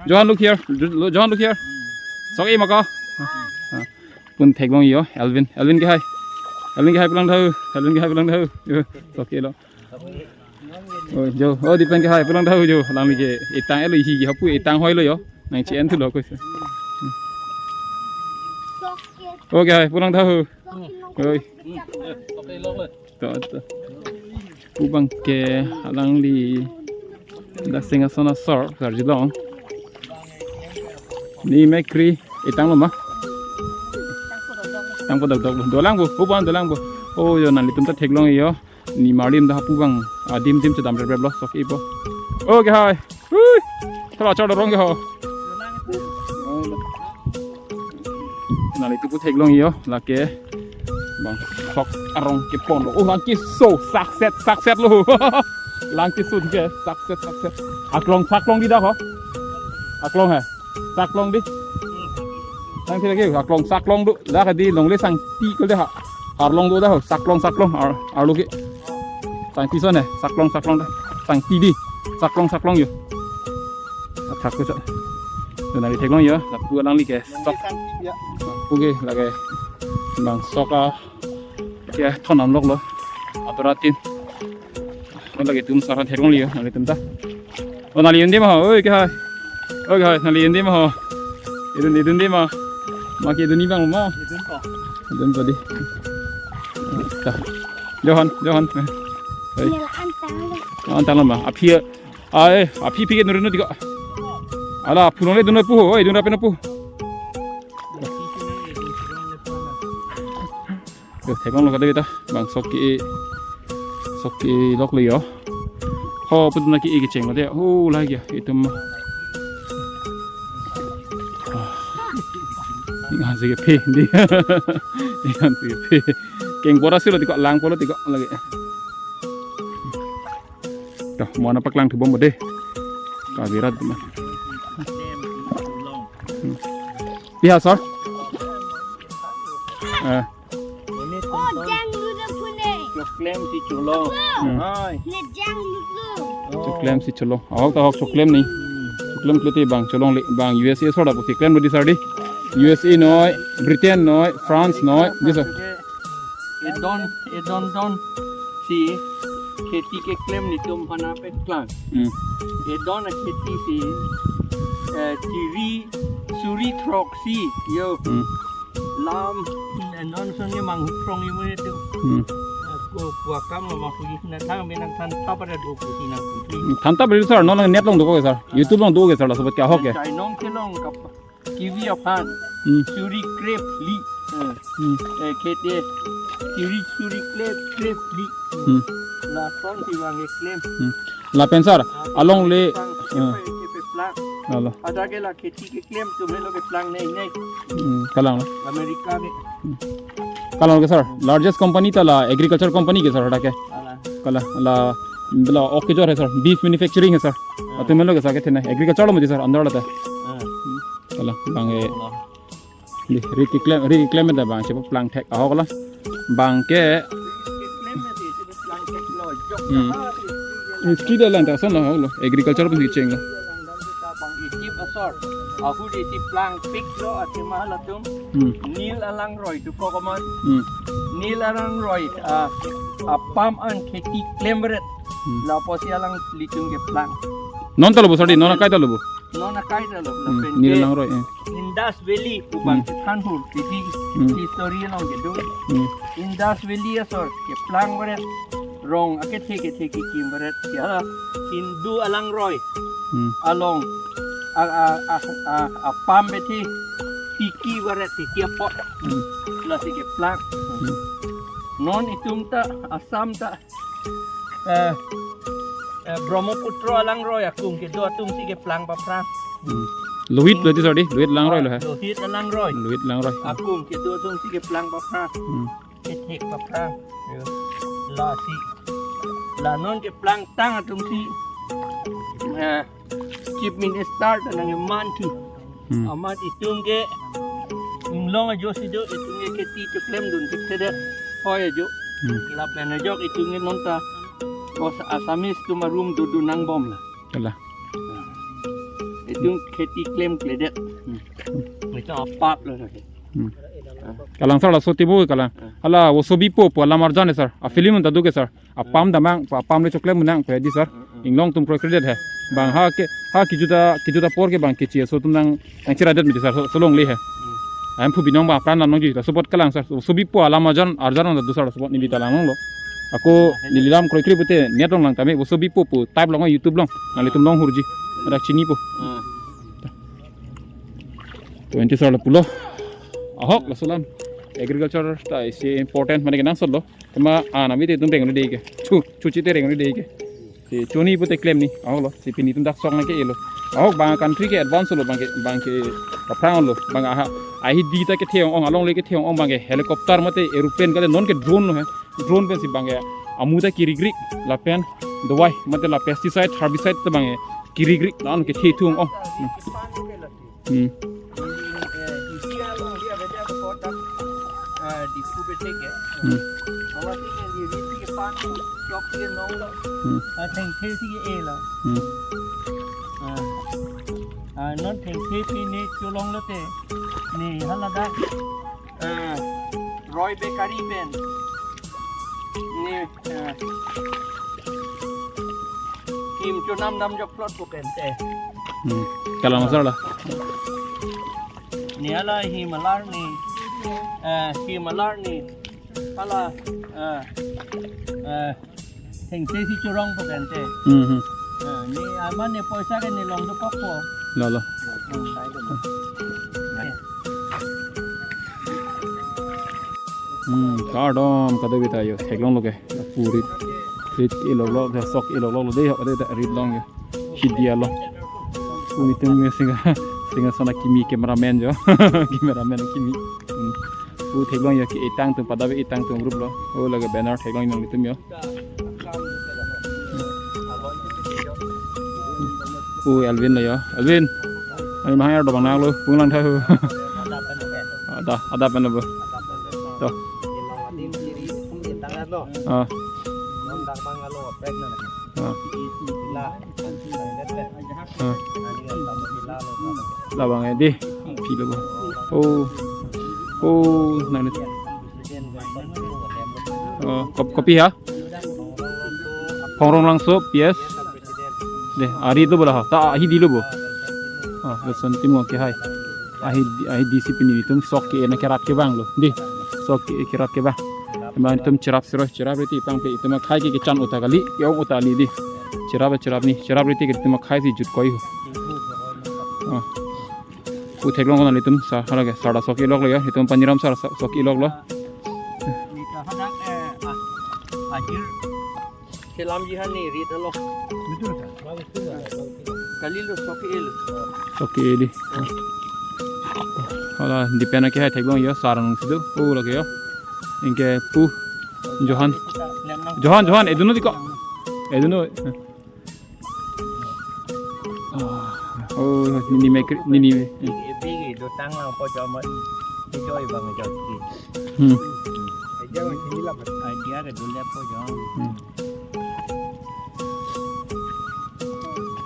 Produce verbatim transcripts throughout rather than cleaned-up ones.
Johan, look here. Jo-, Johan, look here. Sok-e ma ko. Ah. Pun theklong yo, Alvin. Alvin ke hai. Alvin ke hai pulang tha ho. Alvin ke hai pulang tha ho. Yo, sok-elo. Oh, jo. Oh, Dipen ke hai pulang tha ho jo. Alangli ke etang-elo, hi ke hapu etang hoilo yo. Nangchi-en thulo ko. Oh, ke hai pulang tha ho. Oi. To, to. Pu abang ke alangli dak Singhason asor karjulong. Ne mekri etanglo ma? Tangpo dokdok lo. Dolang bo, pu abang dolang bo. Oh, yo nanglitum ta theklong yo. Ne marli adim ta pu abang adim dim chedam rep rep lo, sok-e po. Oh, ke hai. Hui. Thala chor dorong ke ho. Nanglitum pu theklong yo, lake. Bang sok arong kepon lo. Oh, lang keso, sakset, sakset lo. Lang keso ke, sakset, sakset. Aklong, saklong di dak ho. Aklong hai. Saklong di. Nangthe lake, aklong, saklong do. Dak di longle sangti kol de ha. Arlong do dak ho, saklong, saklong. Ar, arlo ke. Sangti son hai, saklong, saklong dak. Sangti di. Saklong, saklong yo. Athak ko so. Yo nanglitum theklong yo, lapu alangli ke sok. Pu ke lake bang sok a, ke thon nam lok lo. Ator atin. Oh, lake tum sar theklong yo, nanglitum ta. Oh, nangli un-e ma ho, oi ke hai. Oi ke hai, nangli un-e ma ho. Idun, idun-e ma. Ma ke idun-e abang ma. Idun po. Idun po di. Ta. Johan, Johan. Hei. Nila antang lo. Antang lo ma. Aphi, ai, aphi phi ke nuri nuri ko. Ala, phulong le dun pu ho, oi, dun ra pen pu. Yo, theklong lo kade ta, bang sok ke, sok ke lok le yo. Ho, putna ke kecheng lo de. Oh, lake ya, itum. Ah. Inghan si kephe, di. Inghan si kephe. Keng bora si lo tiko, lang polo tiko lake. To, mo na paklang thubom bo de. Kavirat ma. Hmm. Pia, sir? Eh. Oh, jang lu dah punya. Choklem si cholong. Hmm. Hai. Ne jang lu tu. Choklem si cholong. Ahok ta ahok choklem ne. Choklem klete bang cholongle bang U S A asor dak pusi klem lo di sir di. U S A noi, Britain noi, France noi, di sir. Edon, edon don si kheti keklem netum aphan paklang. Hmm. Edon akheti si, eh, chiri suri throksi yo. Hmm. Lam, eh, non soni manghu throng imu itu. Hmm. Eh, ko pu akam lo manghu na thang benang than tap ada dua puluh sinang putri. Hmm, than tap ada sir, non net along do ko sir. YouTube along do ko sir, laso abang ke ahok ke. Chainong kelong kap kivi aphan. Hmm. Suri krep li. Eh. Hmm. Eh, khete. Suri, suri krep, krep li. Hmm. Lason si bang keklem. Hmm. Lapen sir, alongle, pang, eh, kepe, kepe plang. Alo. Ada ke la kheti keklem atum helo keplang nei nei. Hmm, kalang lo. America ke. Hmm. Kalang lo ke sir, largest company ta la agriculture company ke sir, ada ke. Ala. Kalang la, la ok kejor hai sir, beef manufacturing hai sir. Hmm. Atum helo ke sir kethenei agriculture lo mati sir, andar lata. Hmm. Kalang, bang e. Ala. Di, ri keklem, ri keklem ta bang chepa plang thek ahok lo. Bang ke. Hmm. History ta lang ta ason lo ahok lo. Agriculture pu kecheng lo. Bang ejip asor. Ahut ejip plang pik lo athema latum. Hmm. Nil alangroi tu kokoman. Hmm. Nil alangroi, ah, apam an kheti klem ret. Hmm. Lapusi alanglitum keplang. Non ta lo bo sir di, non akai ta lo bo. Non akai ta lo, hmm, lapen Nil ke alangroi, eh. Indus Valley pu bang, hmm, kethan hur, titi, hmm, history along kedo. Hmm. Indus Valley asor keplang beret rong akethe kethe kekim beret ya Hindu alangroi. Hmm. Along a, a, a, a, apam bethe tiki beret tiki apot. Hmm. Lasi keplang. Hmm. Non itum ta Assam ta eh, eh, Brahmaputra alangroi akung kedo atum si keplang paphrang. Hmm. Lohit berarti sir di, Lohit alangroi lo hai. Lohit alangroi. Lohit alangroi. Akung kedo atum si keplang paphrang. Hmm. Kethek paphrang. Yo. Lasi. La non keplang tang atum si. Eh, Chief Minister ta nangkeman thu. Hmm. Amat itum ke inglong ajo si do, itum ke kheti choklemdun thekthedet hoi ajo. Hmm. Lapen ajok itum ke non ta bos Assamese atum arum dodun nangbom la. Kalang. It Itum kheti klemkledet. Hmm. Itum apap lo sir. Hmm. Kalang sir, laso tibu kalang. Hmm. Hala Vosobipo pu alam arjan sir. A film ta do ke sir. Apam damnang, apam le choklem nang pe di sir. Hmm, hmm. Inglong atum kroikredet he. Bang ha ke, ha kejuta, kejuta apor ke bang kechi aso atum nang, nangcheradet mati sir, so, solongle he. Hmm. Ahem phu binong bang apran nang nangji, laso apot kalang sir. Vosobipo alam arjan, arjan nang do sir, laso apot neli ta langlo. Ako neli lam kroikre pute net along lang tame, Vosobipo pu type long YouTube along. Nanglitum long hurji. Dak chinipo. Hmm. Twenty sir lapulo. Ahok laso alam. Agriculture ta isi important mane kenangsot lo. Tema, ah, nami te itum beng lo dei ke. Chu, chu chite reng lo dei ke. Te choni pute klem ni. Ahok lo. Si pini itum dak sok nang ke-e lo. Ahok bang country ke advance lo bang ke, bang ke kaprang lo. Bang aha. Ahi di ta kethe ong-ong, alongle kethe ong-ong bang ke helicopter mate aeroplane kate non ke drone lo he. Drone pensi bang ke amu ta kirigrik lapen dawai mate la pesticide, herbicide ta bang ke kirigrik la-an kethe thu ong-ong. Hmm. Hmm. Eh, isi along dia beda ke kotak, eh, di Kubeteke. Hmm. Awa si yang di Riti ke pan, chok si nong lo. Hmm. Ah, thengthe si e lo. Hmm. Ah. Ah, non thengthe si ne cholong lote. Ne haladak. Eh, Roy Bakery pen. Ne, eh, him chonam damjok plot pu pen te. Hmm. Kalang sir la. Ne hala him alar ne, eh, him alar ne. Hala, eh, eh, thengthe si chorong pu pen te. Hmm, hmm. Eh, ne amat ne poisa ke ne long dokokpo. Lo, lo. Hmm, sai do. Hmm, kardom kadokave ta yo theklong lo ke. Pu rit, rit ilok lo, sok ilok lo dei, ho dei ta rit long yo. Hidia lo. Pu itum yo singa, singa sana kimi cameraman yo. Cameraman kimi. Hmm. Pu theklong yo ke-e tang atum, padap-e tang atum group lo. O lake banner theklong nanglitum yo. O Alvin lo yo. Alvin. Ani mahai do bang nang lo, pung lang tha ho. Ada, ada pen lo bo. To. Ah. Ah. Ah. Labang eh di. Pi lo bo. Oh. Oh, nang. Oh, kop-, kopi ha? Phongrong Langso, P S. Dei, arit lo bo la ha. Ta ahi di lo bo. Ah, Santim ke hai. Ahi di, ahi di si pini itum sok ke-e na kerap kevang lo. Dei, sok ke-e kerap kevang. Emang itum cherap siro, cherap riti pang pe itum akhai ke kechan uta kali, yong uta kali dei. Cherap, cherap ni, cherap riti ke itum akhai si jut koi ho. Ah. Pu theklong ko nanglitum sa, hala ke, sar ta sok ilok lo ya, itum Paniram sar sok ilok lo. Selam jihan ni rit alo. Kali lo sok e lo. Sok e dei. Hala, di pen ke hai theklong ya, sarang situ. Oh, lake ya. Anke pu Johan. Johan, Johan, edun non di ko. Edun non. Ah, oh, nini me kri-, nini me. Ipi ke do tang lang po jom. Ijo ibang ijo ki. Hmm. Idea ke dole po jom. Hmm.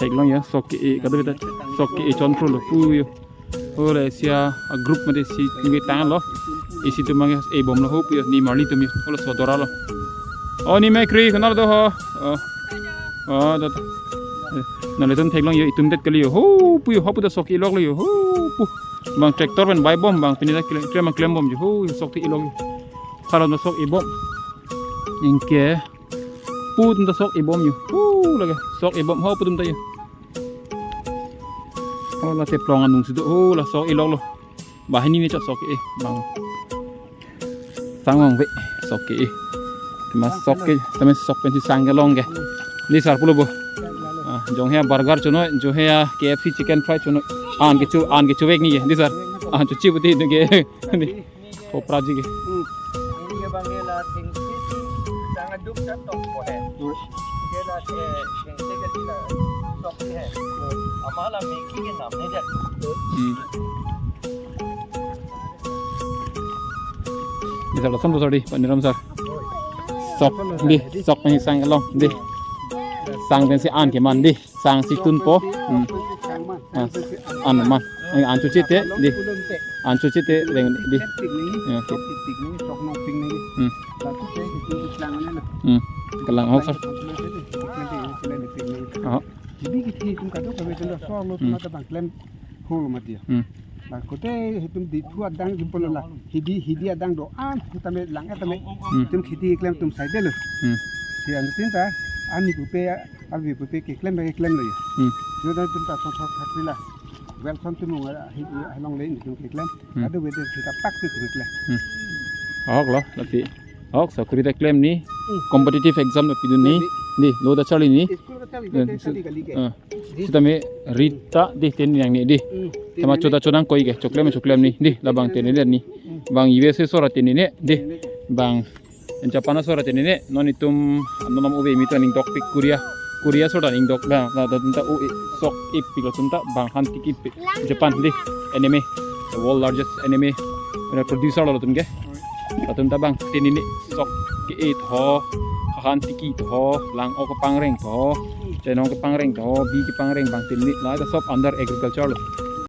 Theklong ya, sok e, kadokave ta sok e chonpro lo pu yo. Ole isi a group mate isi tinggi tangan lo. Isi atum abang e bom lo ho pu yo, nimarli atum yo. Ole sodora lo. Oh, ni me kri, kenal do ho. Oh. Oh, do. Eh, nanglitum theklong yo, itum det kali yo. Ho pu yo, ho pu ta sok ilok lo yo. Ho pu. Bang tractor pen bai bom, bang pini ta klem, klem, klem bom yo. Ho, sok ti ilok yo. Karon ta sok ibom. Anke pu atum ta sok ibom yo. Pu lake sok ibom ho pu atum ta yo. Oh, la teplong anung situ. Oh, la sok ilok lo. Banghini ne chot sok e bang. Sang long ve sok e. Tema sok ke, tema sok pensi sang kelong ke. Ni sar pulo bo. Ah, jong he burger chonoi, jong he K F C chicken fry chonoi. An kecho, an kechobek ni ke. Ni sar. An chochi puti ni ke. Ni. Kopra ji ke. Hmm. Ini ke bang la thengthe si sangat duk sa tok po he. Hmm. Ke la the thengthe ke la tok he. Hmm. Ama la meki ke nam ne jat. Hmm. Ni sar lason bo sar dei, Paniram sar. Sok dei, sok pensi sang kelong dei. Sang pensi an keman dei. Sang si tun po. Hmm. Ah, anuman. Eh, an choche te, di. An choche te, reng, di. Ya, oke. Hmm. Hmm. Kelang ahok, sir. Ah. Hidi kithi itum kadokave itum laso lo, hmm, itum ta bang klem holo mati ya. Hmm. Bang kote itum dithu adang jempol la. Hidi, hidi adang do-an tame lang tame. Hmm. Itum kheti klem atum saidelo. Hmm. Si anuttin ta ani pupe, arvi pupe keklem ba keklem lo ya. Hmm. Joda itum ta thotthot thak pila. Welcome to mung, ah, hi, hi, along le itum keklem. Hmm. Ado wede sita pak si itum keklem. Hmm. Ahok lo, lasi. Ahok, sakuri ta klem ni. Hmm. Competitive exam ta pidun ni. Klem ni. Di, lo ta charli ni. School ta charli, eh, ta charli kali ke. Ah. Di. Sitame ri ta, di, teni nangji, di. Hmm. Tama teni choda nangji. Choda nangkoi ke, choklem, choklem ni. Di, labang teni ni. Hmm. Bang U S A asor ateni ni, di. Teni ni. Bang Japan asor ateni ni, non itum, non nam ove mi ta ning dokpik Korea. Korea asor ta ning dok, la, la, latum ta o e, sok epik latum ta bang han tiki pik. Japan di, anime, the world largest anime, uh, producer lo latum ke. Latum ta bang teni ni sok ke-et ho, han tiki ho, lang-ok kepangreng ho, chenong kepangreng ho, bi kepangreng bang teni ni, la ta sob under agriculture lo.